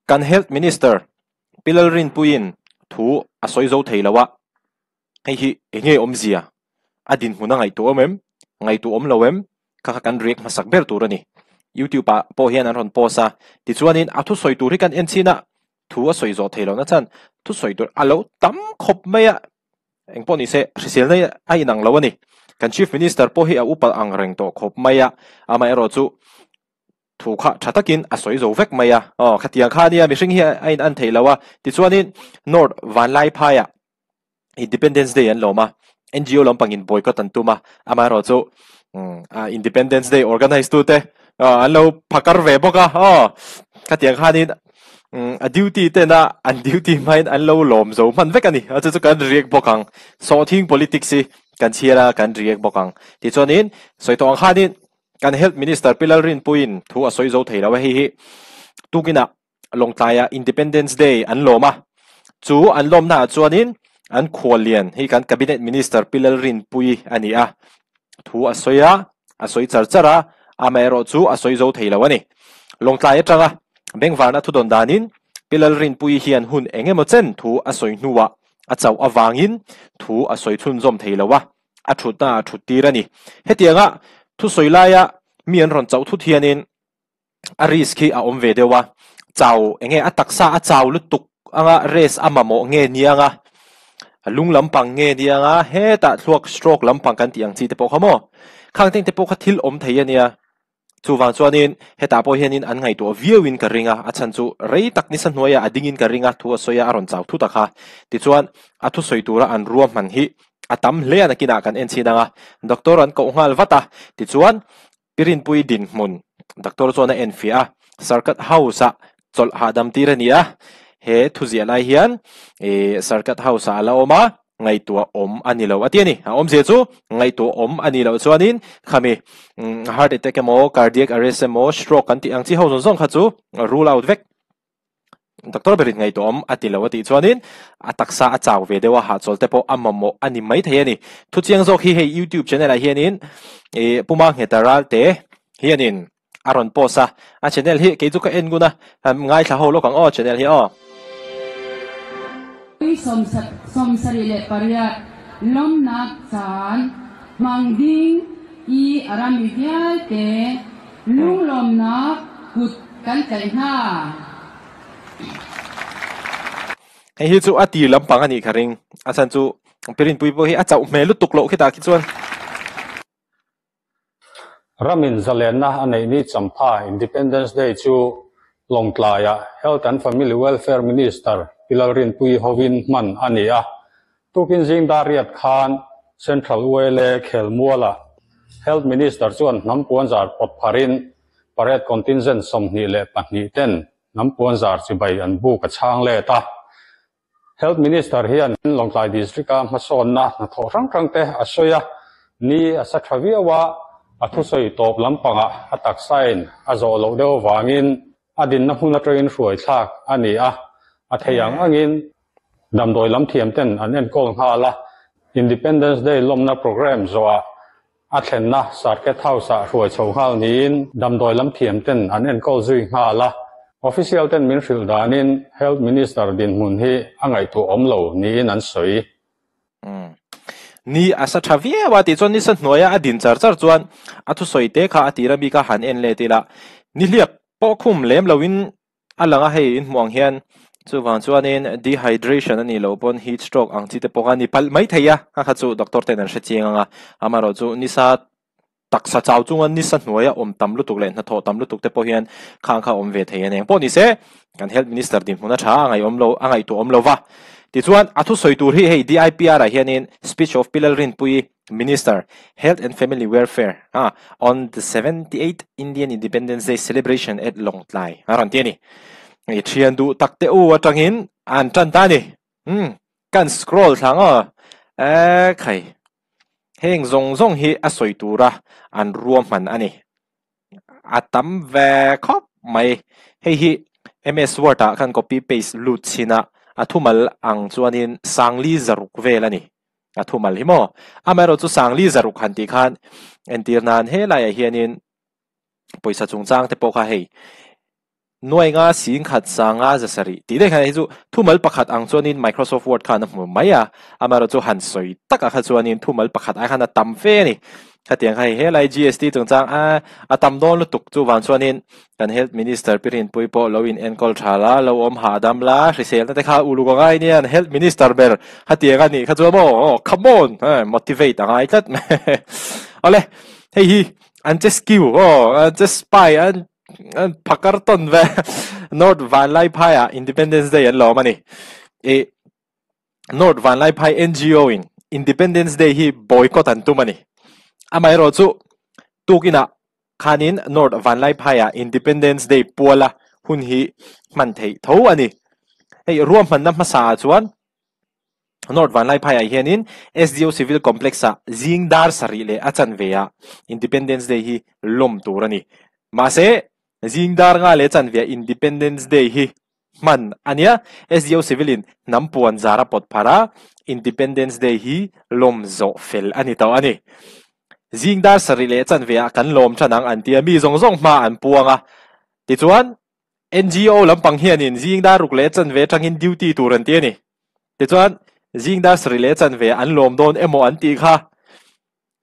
Kan Health Minister Pi Lalrinpuiin thu a sawi zo thei lo a, hei hi eng nge awmzia? A dinhmun a ngaihtuah awm em? Ngaihtuah awm lo em? Kha kha kan react hmasak ber tur a ni. YouTube ah pawh hian an rawn post a, tichuanin a thusawi tur hi kan en chhin a, thu a sawi zawh thei lohna chuan thusawi tur a lo tam khawp mai a, eng pawh ni se hriselna hi a inang lo a ni. Kan Chief Minister pawh hi a upa ang reng tawh khawp mai a, amaherawhchu chu Thu kha tha takin a sawi zo vek mai a. Aw, khatiang kha ania mihring hi a in an theih lo a. Tichuanin North Vanlaiphaiah Independence Day an lawm a, NGO lampangin boycott an tum a, amaherawhchu Independence Day organise tute an lo phakar ve bawk a. Aw, khatiang khanin a duty tena an duty hmain an lo lawm zo hman vek a ni. Chu chu kan react bawk ang. Sawhthing politics hi kan chhiar a, kan react bawk ang. Tichuanin sawi tawh ang khanin Kan Health Minister Pi Lalrinpuiin thu a sawi zo thei lo a, hei hi tukinah Lawngtlaiah Independence Day an lawm a, chu an lawmnaah chuanin an khuallian hi kan Cabinet Minister Pi Lalrinpuii a ni a, thu a sawi a, a sawi char char a, amaherawh chu a sawi zo thei lo a ni. Lawngtlai atanga bengvarna thudawn danin Pi Lalrinpuii hian hun eng emaw chen thu a sawi hnuah a chauh avangin thu a sawi chhunzawm thei lo a, a thutna ah thut tir a ni. Hetianga thusawi laia mi an rawn chauh thut hianin a risk hi a awm ve deuh a, chau enge a taksa a chau lutuk anga rest a mamawh nge nianga a lung lampang nge nianga hetah thluak stroke lampang kan tih ang chi te pawh kha maw khang teng te pawh kha thil awm thei a nia. Chuvang chuanin hetah pawh hianin an ngaihtuah viauin ka ring a, a chhan chu rei tak nisa hnuaiah a dingin ka ring a, thu a sawi a, a rawn chau thut a kha. Tichuan, a thusawi tura an ruahman hi a tam hle a nakinah kan en chhin ang a, doctor an koh nghal vat a. Tichuan, Pi Rinpui dinhmun doctor chuan a enfiah a, Circuit House-ah chawlh hahdam tir a ni a, he thuziah lai hian Circuit House-ah a la awm a, ngaihtuah awm a ni lo a ti a ni. A awmzia chu ngaihtuah awm a nih loh chuanin khami heart attack emaw cardiac arrest emaw stroke kan tih ang chi ho zawng zawng kha chu rule out vek. Doctor berin ngaihtuah awm a ti lo a tih chuanin a taksa a chau ve deuh a hahchawl te pawh a mamawh a ni mai thei a ni. Thuchiang zawk hi hei YouTube channel ah hianin ih Puma Ngheta Ralte hianin a rawn post a, a channel hi kei chu ka en ngun a, ngaithla ho lawk ang aw channel hi aw. 28 lawmnak caan hmang ding i a rami vialte lunglawmnak kut kan tlaih hna. Hei hi chu a tir lampang a nih ka ring, a chhan chu Pirinpui pawh hi a chauh hmel lutuk loh khitah khi chuan. Ramin zalenna a neih ni champha Independence Day chu Lawngtlaiah Health and Family Welfare Minister Pi Lalrinpuii hovin hman a ni a. Tukin zing dar riat khan Central ULA khelmualah Health Minister chuan hnam puanzar pawt pharin parade contingent 22 ten hnam puanzar chibai an buk a chhang let a. Health Minister hian Lawngtlai District-a hmasawnna hnathawh hrang hrang te a sawi a, ni a sa tha viau a, a thusawi tawp lampangah a taksain a zawh loh deuh avangin a dinna hmun atangin hruai thlak a ni a, a thei ang angin damdawi lam thiam ten an enkawl nghal a, Independence Day lawmna programme zawhah A thlenna Circuit House-ah hruai chho nghal niin damdawi lam thiam ten an enkawl zui nghal a. Official ten min hrilh danin Health Minister dinhmun hi a ngaihtuah awm lo niin an sawi. Ni a sa tha viau a tih chuan nisa hnuaia a din char char chuan a thusawi te kha a tira bik a han en let ila nihliap pawh khum lem loin A lang a hei in hmuh ang hian chuvang chuanin dehydration a nih loh pawn heat stroke ang chi te pawh kha a ni palh mai thei a, a kha chu doctor ten an hre chiang ang a, amaherawh chu nisa taksa chau chunga nisa hnuaia awm tam lutuk leh hnathawh tam lutuk te pawh hian khang kha awm ve thei a ni. Engpawh ni se kan health minister dinhmun a tha a ngaihawm lo a ngaihtuah awm lo va. Tichuan a thusawi tur hi hei DIPR ah hianin speech of Pi Lalrinpuii Minister, Health and Family Welfare a on the 78th Indian Independence Day celebration at Lawngtlai a rawn ti a ni. I thian duh tak te u atangin an tan ta a ni. Umm kan scroll thlang aw. E khai. Heng zawng zawng hi a sawi tura an ruahman a ni. A tam ve khawp mai. Hei hi MS Word ah khan copy paste lut chhin a, a thumal ang chuanin sangli zaruk vel a ni. A thumal hi maw? Amaherawh chu sangli zaruk han tih khan entir nan he laiah hianin pawisa chungchang te pawh kha hei. Nuai nga sing khat sanga zasarih tih daih khan hei chu thumal pakhat ang chuanin Microsoft Word khan a hmu mai a, amaherawhchu han sawi takah kha chuanin thumal pakhat ai khan a tam fe a ni. Khatiang kha hei helai GST chungchang a a tam dawn lutuk chuvang chuanin kan Health Minister Pi Rinpui pawh lo in enkawl tha la, lo awm hahdam la, hriselna te kha uluk a ngai nia an Health Minister ber khatiang a nih kha chuan maw aw come on motivate a ngai tlat mai awle hei hi an che skill aw an che spy an an phakar tawn ve North Vanlaiphai ah Independence Day an lawm a ni ih North Vanlaiphai NGO in Independence Day hi boycott an tum a ni amaherawh chu tukinah khanin North Vanlaiphai ah Independence Day puala hun hi hman theih tho a ni hei ruahmanna hmasa ah chuan North Vanlaiphai ah hianin SDO Civil Complex ah zing dar sarih leh a chanve ah Independence Day hi lawm tur a ni. Mahse, zing dar nga leh chanve ah Independence Day hi hman a nia. SDO Civil in hnam puan zar a pawt phar a, Independence Day hi lawm zawh fel a ni tawh a ni. Zing dar sarih leh chanve ah kan lawm than ang an ti a, mi zawng zawng hma an puang a. Tichuan, NGO lampang hianin zing dar ruk leh chanve atangin duty tur an ti a ni. Tichuan, zing dar sarih leh chanve an lawm dawn emaw an tih kha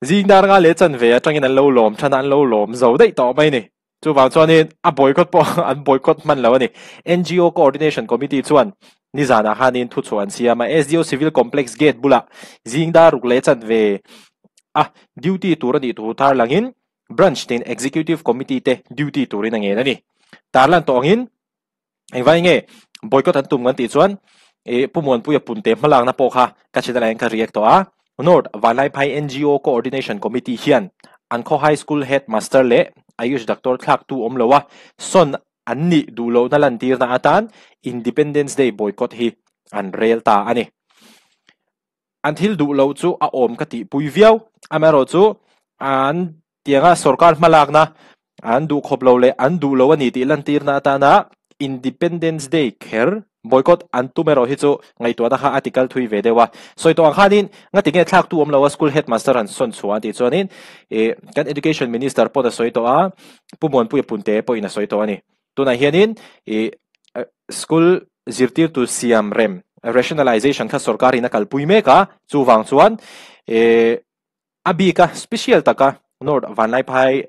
zing dar nga leh chanve atangin an lo lawm than a, an lo lawm zo daih tawh mai a ni. Chuvang chuanin a boycott pawh an boycott hman lo a ni. NGO Coordination Committee chuan nizanah khanin thuchhuah an siam a, SDO Civil Complex gate bulah zing dar ruk leh chanve a duty tur a nih thu tarlangin Branch tin Executive Committee te duty turin a ngen a ni. Tarlan tawh angin engvai nge boycott an tum kan tih chuan ih Pu Muanpuia Punte hmalakna pawh kha ka channel ah hian ka react tawh a. North Vanlaiphai NGO Coordination Committee hian an khaw High School Headmaster leh Ayush Doctor thlaktu awm lo a sawn an nih duh lohna lantirna atan Independence Day boycott hi an rel ta a ni. An thil duh loh chu a awm ka tihpui viau. Amaherawhchu an tianga sorkar hmalakna an duh khawp lo leh an duh lo a ni tih lantirna atana Independence Day kher boycott an tum erawh hi chu ngaihtuahna kha a ti kal thui ve deuh a. Sawi tawh ang khanin ngati nge thlaktu awm lo a school headmaster an sawn chhuah an tih chuanin ih kan Education Minister paw'n a sawi tawh a, Pu Muanpuia Punte pawhin a sawi tawh a ni. Tunah hianin ih school zirtirtu siam rem rationalization kha sorkarin a kalpui mek a, chuvang chuan ih a bika special taka North Vanlaiphai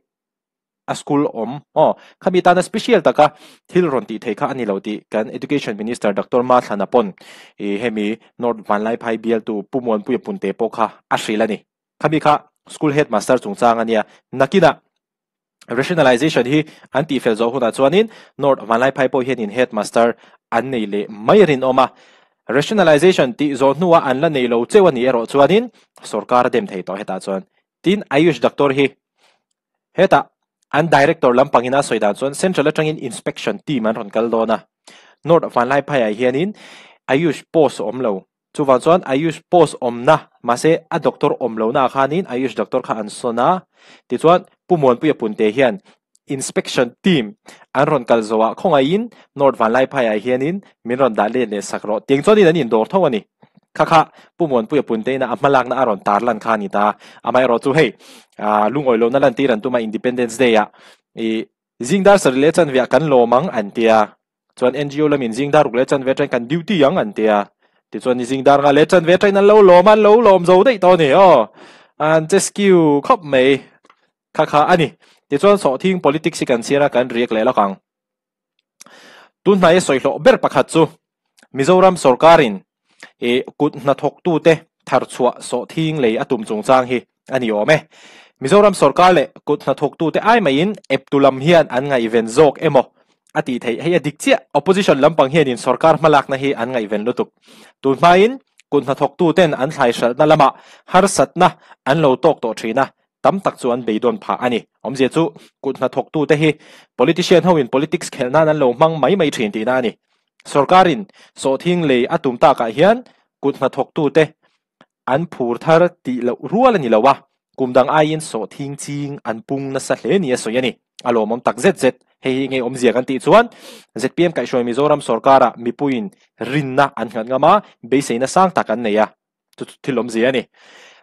a school awm aw khami tana special taka thil rawn tih theih kha a ni lo tih kan Education Minister Doctor Mathlana pawn ih hemi North Vanlaiphai bialtu Pu Muanpuia Punte pawh kha a hrilh a ni. Khami kha school headmaster chungchang a nia nakinah Rationalization hi an tihfel zawh hunah chuanin North Vanlaiphai pawh hianin headmaster an nei leh mai rinawm a. Rationalization tih zawh hnuah an la nei lo cheu a nih erawh chuanin sorkar a dem thei tawh hetah chuan. Tin, Ayush Doctor hi hetah an director lampangin a sawi dan chuan Central atangin inspection team an rawn kal dawn a. North Vanlaiphaiah hianin Ayush post a awm lo. Chuvang chuan Ayush post awmna, mahse a doctor awm lohna ah khanin Ayush doctor kha an sawn a, tichuan Pu Muanpuia Punte hian inspection team an rawn kal zawh ah khawngaihin North Vanlaiphai ah hianin min rawn dah let leh sak rawh tiang chuanin an indawr tho a ni. Kha kha Pu Muanpuia Punte ina a hmalakna a rawn tarlan kha a ni ta. Amaherawh chu hei lungawi lohna lantir an tum a Independence Day ah ih zing dar sarih leh chanve ah kan lawm ang an tia. Chuan NGO lamin zing dar ruk leh chanve atangin kan duty ang an ti a. Tichuan ni zing dar nga leh chanve atangin an lo lawm a, an lo lawm zo daih tawh a ni aw. An che skew khawp mai kha kha a ni. Tichuan sawhthing politics hi kan chhiar a, kan react leh lawk ang. Tunhnai a sawi hlawh ber pakhat chu Mizoram sorkarin I kut hnathawktute tharchhuah sawhthing lei a tum chungchang hi a ni awm e. Mizoram sorkar leh kut hnathawktute ai maiin eptu lam hian an ngaihven zawk emaw a tih theih. Hei a dik chiah, opposition lampang hianin sorkar hmalakna hi an ngaihven lutuk. Tun hmain kut hnathawktuten an thlai hralhna lamah harsatna an lo tawk tawh thin a, tam tak chu an beidawn phah a ni. Awmzia chu kut hnathawktute hi politician hoin politics khelh nan an lo hmang mai mai thin tihna a ni. Sorkarin sawhthing lei a tum takah hian kut hnathawktute an phur thar tih loh rual a ni lo a, kum dang aiin sawhthing ching an pung nasa hle ni a sawi a ni. A lawmawm tak zet zet. Hei hi ngei awmzia kan tih chuan zpm kaihhruai Mizoram sorkarah mipuiin rinna an nghat ngam a, beiseina sang tak an nei a. Chu chu thil awmzia a ni.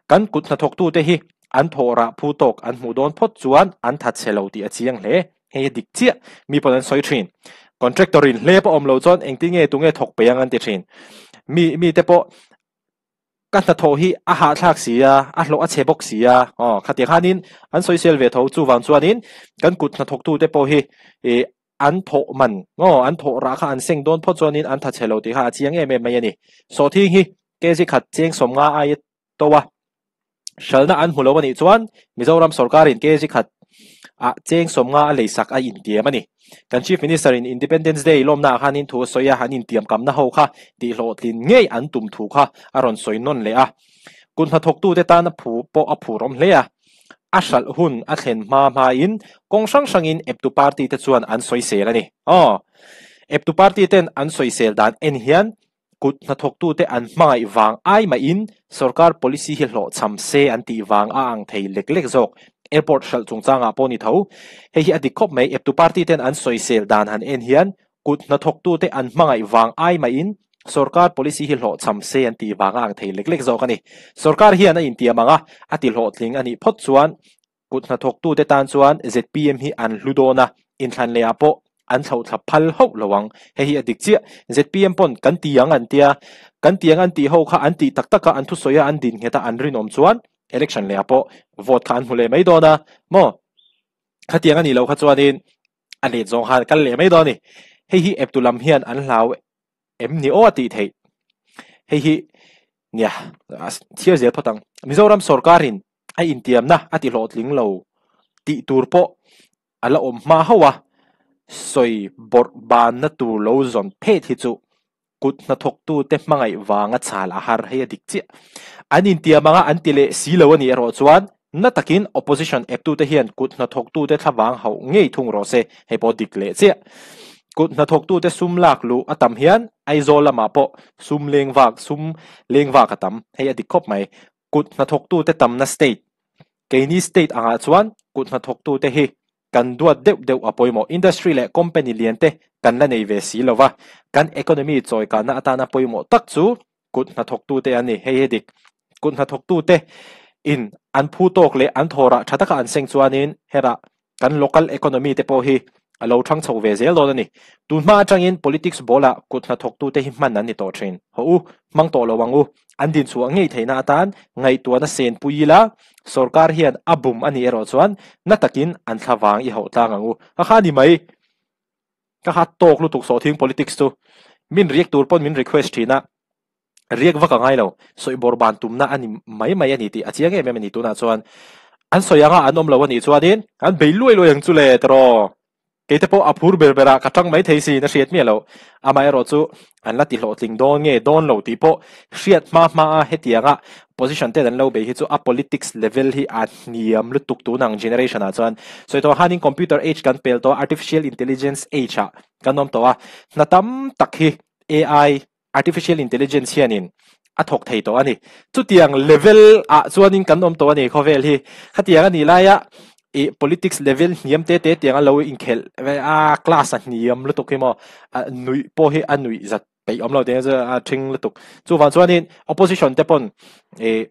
Kan kut hnathawktute hi an thawh rah phu tawk an hmuh dawn phawt chuan an that chhe lo tih a chiang hle. Hei hi dik chiah mi pawn an sawi thin. Contractor in hlep a awm lo chuan engtin nge tunge thawk peih ang an ti thin. Mi mi te pawh ka hnathawh hi a hahthlak si a, a hlawh a chhe bawk si a, aw khatiang khanin an sawisel ve tho. Chuvang chuanin kan kut hnathawktu te pawh hi ih an thawh man aw an thawh rah kha an seng dawn phawt chuanin an tha chhe lo tih kha a chiang em em mai a ni. Sawhthing hi kg khat cheng 50 aia to a, hralhna an hmu lo a nih chuan Mizoram sorkarin kg khat ah cheng 50 a leisak a intiam a ni. Kan Chief Minister in Independence Day lawmna ah khanin thu a sawi a, an intiam kamna ho kha tihhlawhtlin ngei an tum thu kha a rawn sawi nawn leh a. Kut hnathawktute tan a phu pawh a phur awm hle a, a hralh hun a thlen hma hmain kawng hrang hrangin eptu party te chuan an sawisel a ni. Aw, eptu party ten an sawisel dan en hian Kut hnathawktute an hmangaih vang ai mahin sorkar policy hi hlawhchham se an tih vang a ang thei lek lek zawk. Airport hralh chungchangah pawh ni tho. Hei hi a dik khawp mai, eptu party ten an sawisel dan han en hian kut hnathawktute an hmangaih vang ai mahin sorkar policy hi hlawhchham se an tih vang a ang thei lek lek zawk a ni. Sorkar hian a intiam ang a, a ti hlawhtling a nih phawt chuan Kut hnathawktute tan chuan zpm hi an hlu dawn a, inthlan lehah pawh an thlauhthla phal hauh lo ang. Hei hi a dik chiah. Zpm pawn kan ti ang an tia, kan ti ang an tih ho kha an tih tak taka an thusawi a an din nghet a an rinawm chuan election lehah pawh vote kha an hmu leh mai dawn a maw? Khatiang a nih loh kha chuanin a let zawng khan kal leh mai dawn a ni. Hei hi eptu lam hian an hlau em ni aw a tih theih. Hei hi nia chhiar zel phawt ang. Mizoram sorkarin a intiamna a ti hlawhtling lo tih tur pawh a la awm hma hauh a, sawi bawrh banna tur lo zawn phet hi chu kut hnathawktute hmangaih vanga chhal a har hei a dik chiah. An intiam anga an ti leh si lo a nih erawh chuan na takin opposition eptute hian kut hnathawktute thlavang hauh ngei thung rawh se, hei pawh dik leh chiah. Kut hnathawktute sum lak luh a tam hian Aizawl lamah pawh sum leng vak sum leng vak a tam, hei a dik khawp mai. Kut hnathawktute tamna state, keini state angah chuan kut hnathawktute hi kan duat deuh deuh a pawimawh. Industry leh company lian te kan la nei ve si lova, kan economy chawikahna atana pawimawh tak chu kut hnathawktute an ni. Hei hi dik. Kut hnathawktute in an phu tawk leh an thawrah tha taka an seng chuanin herah kan local economy te pawh hi a lo thang chho ve zel dawn a ni. Tun hma atangin politics ball ah kut hnathawktute hi hman an ni tawh thin. Haw u, hmang tawh lo ang u. An dinchhuah ngei theihna atan ngaihtuahna sen pui ila, sorkar hian a bum a nih erawh chuan na takin an thlavang i hauh tlang ang u. Ka kha ni mai. Ka kha tawk lutuk sawhthing politics chu. Min react tur pawn min request thin a. Riak vak a ngai lo, sawi bawr ban tumna a ni mai mai a ni tih a chiang em em a ni. Tunah chuan an sawi anga an awm lo a nih chuanin an bei luai luai ang chu le tiraw. Keite pawh a phur ber berah ka tang mai thei siin a hriat miah loh. Amaherawh chu an la ti hlawhtling dawn nge dawn lo tih pawh hriat hma hma a hetianga position ten an lo bei hi chu a politics level hi a hniam lutuk tun ang generation ah chuan. Sawi tawh khanin computer age kan pel tawh a, artificial intelligence age ah kan awm tawh a, hna tam tak hi AI Artificial Intelligence hianin a thawk thei tawh a ni. Chutiang level ah chuanin kan awm tawh a ni khawvel hi. Khatiang a nih laia i politics level hniam te te tiang a lo inkhelh a class a hniam lutuk hi maw nuih pawh hi a nuih zat peih awm lo tiang chu a thing lutuk. Chuvang chuanin opposition te pawn i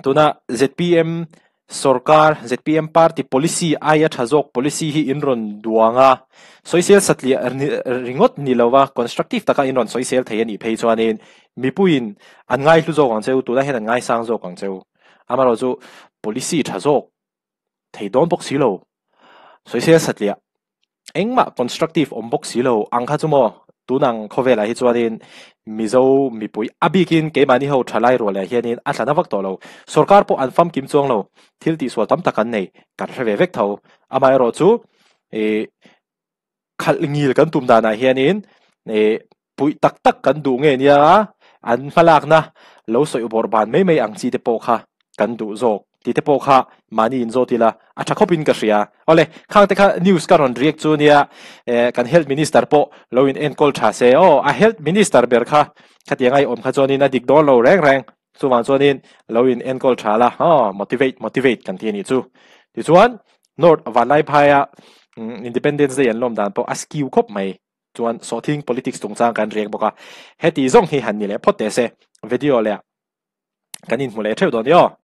Tuna zpm sorkar, zpm party policy aia tha zawk policy hi in rawn duang a, sawisel satliah ringawt ni lova constructive taka in rawn sawisel thei a nih phei chuanin mipuiin an ngaihlu zawk ang cheu, tunah hian an ngaisang zawk ang cheu. Amaherawhchu policy tha zawk thei dawn bawk si lo. Sawisel satliah engmah constructive awm bawk si lo ang kha chu maw tunang khawvelah hi chuanin Mizo mipui a bikin keimahni ho thalai rual ah hianin a tla na vak tawh lo. Sorkar pawh an famkim chuang lo. Thil tihsual tam tak an nei kan hre ve vek tho. Amaherawh chu ih khalh ngil kan tum danah hianin ih puih tak tak kan duh nge nia an hmalakna lo sawi bawrh ban mai mai ang chi te pawh kha kan duh zawk tih te pawh kha mahni in zawt ila a tha khawpin ka hria. Awle khang te kha news ka rawn react chu nia eh kan health minister pawh lo in enkawl tha se aw a health minister ber kha khatiang a i awm kha chuanin a dik dawn lo reng reng chuvang chuanin lo in enkawl tha la aw motivate motivate kan ti a nih chu. Tichuan North Vanlaiphaia Independence Day an lawm dan pawh a skew khawp mai. Chuan sawhthing politics chungchang kan riak bawk a, heti zawng hi han ni leh phawt teh se, video leh kan inhmu leh theuh dawn ni aw.